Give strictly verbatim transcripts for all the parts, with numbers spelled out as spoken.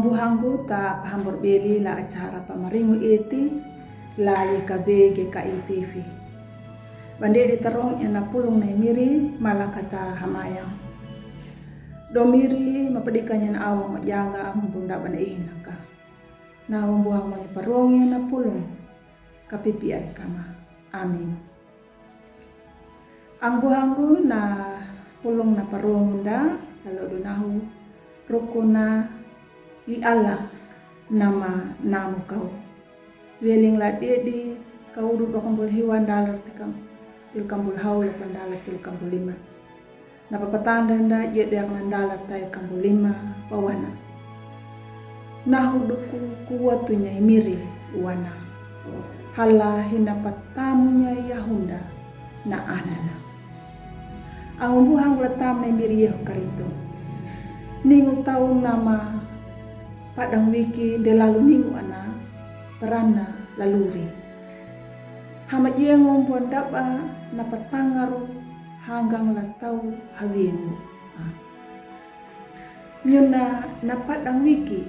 Buhanggu ta pahambur beli la acara pamaringu eti la Y K B G K I T V. Bande di tarong ena pulung nai miri malakata hamayang. Do miri mapedika nyan awang majanga humbunda bana ihinaka. Na humbuhang mani parong ena pulung kapipi ari kama. Amin. Ang buhanggu na pulung na parong unda, talo dunahu, rukuna, i Allah nama namu kau. Wieling la dedi kau du dua kambul hiwan dalar tikam, til kambul hau lapan dalar til kambul lima. Na papatanda nda je deak na dalar tai kambul lima pawana. Nahu duku kuwatu nyai miri wana. Hala hina patamu nyai yahunda na anana. Ang buhanggu la tam nai miri Yehu Karitu. Ningu tau nama padang wiki de lalu ningu ana perana laluri. Hama jengu buan daba na patangaru hanggang la tau hawiengu. Nyuna na padang wiki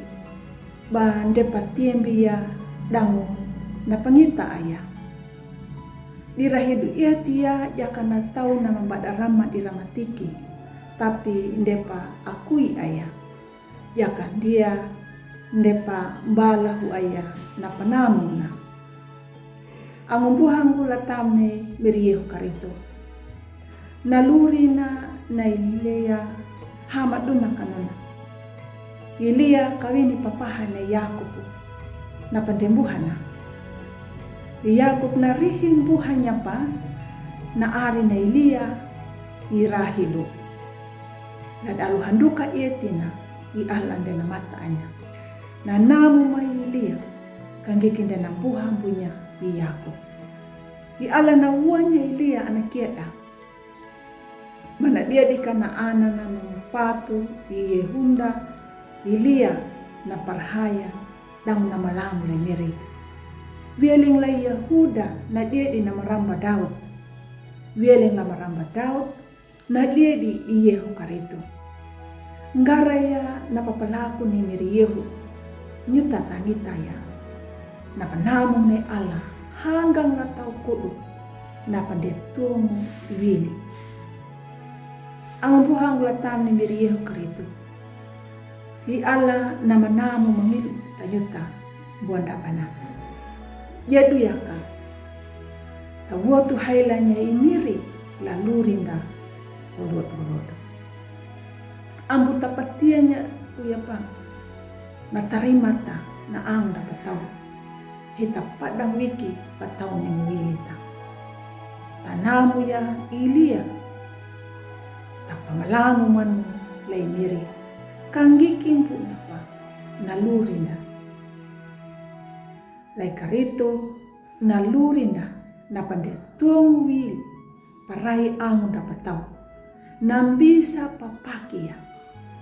ba ndepa tiembi ya dangu na pangita aya. Dirahidu ia tia jaka na tau na mambada rama diramatiki, tapi ndepa akui aya. Jaka dia ndepa balahu aya na panamuna. Ang buhanggu la tam nai miri Yehu Karitu. Na luri na na Ilia hama duna kanuna. Ilia kawini papaha na Yakubu na pandembuhana. Yakub na rihin buhanya pa na ari na Ilia i Rahilu. Na dalu handuka etina i Allah nde na mata anya. Na namu mai Ilia kangiki nde na buha mbunya i Yakub. I Allah na uanya Ilia ana kieda. Mana dia dika na anana na patu i Yehunda Ilia na parhaya dang na malamu le miri. Wieling la Yehuda na dia di na maramba Daud. Wieling la maramba Daud na dia di i Yehu Karitu. Ngaraya na papalaku ni miri Yehu nyuta tangita ya. Na panamu ne Allah hanggang la tau kudu na pandetumu wili. Ang buhanggu la tam ni miri Yehu Karitu. I Allah na manamu mangil tanyuta buanda pana. Jadu yaka. Tawotu hailanya i miri la lurinda olot olot. Ambu tapatianya uyapa na tarimata na ang dapatau. Hita padang wiki patau ni muilita. Tanamu ya Ilia. Tapa malamu manu lai miri. Kanggi kimpu napa na lurinda. Lai Karitu na lurinda na pandetumu wili. Parai ang dapatau. Nambisa papaki ya.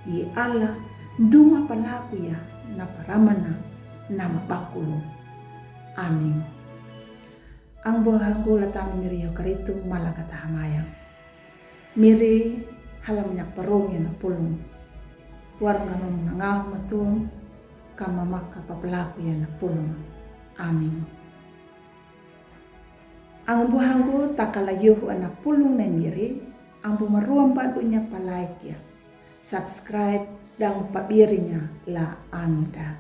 I Allah duma palaku ya na paramana nama bakulu. Amin. Ang buhanggu la tam miri Yehu Karitu malakata hamayang. Miri halam nyak parong ya na pulung. Warnga mama na ngahu matum kama maka papalaku ya na pulung. Amin. Ang buhanggu takala Yehu ana pulung na miri, ang bu maruam badu nya pa like ya. Subscribe dang pabirinya la ang da.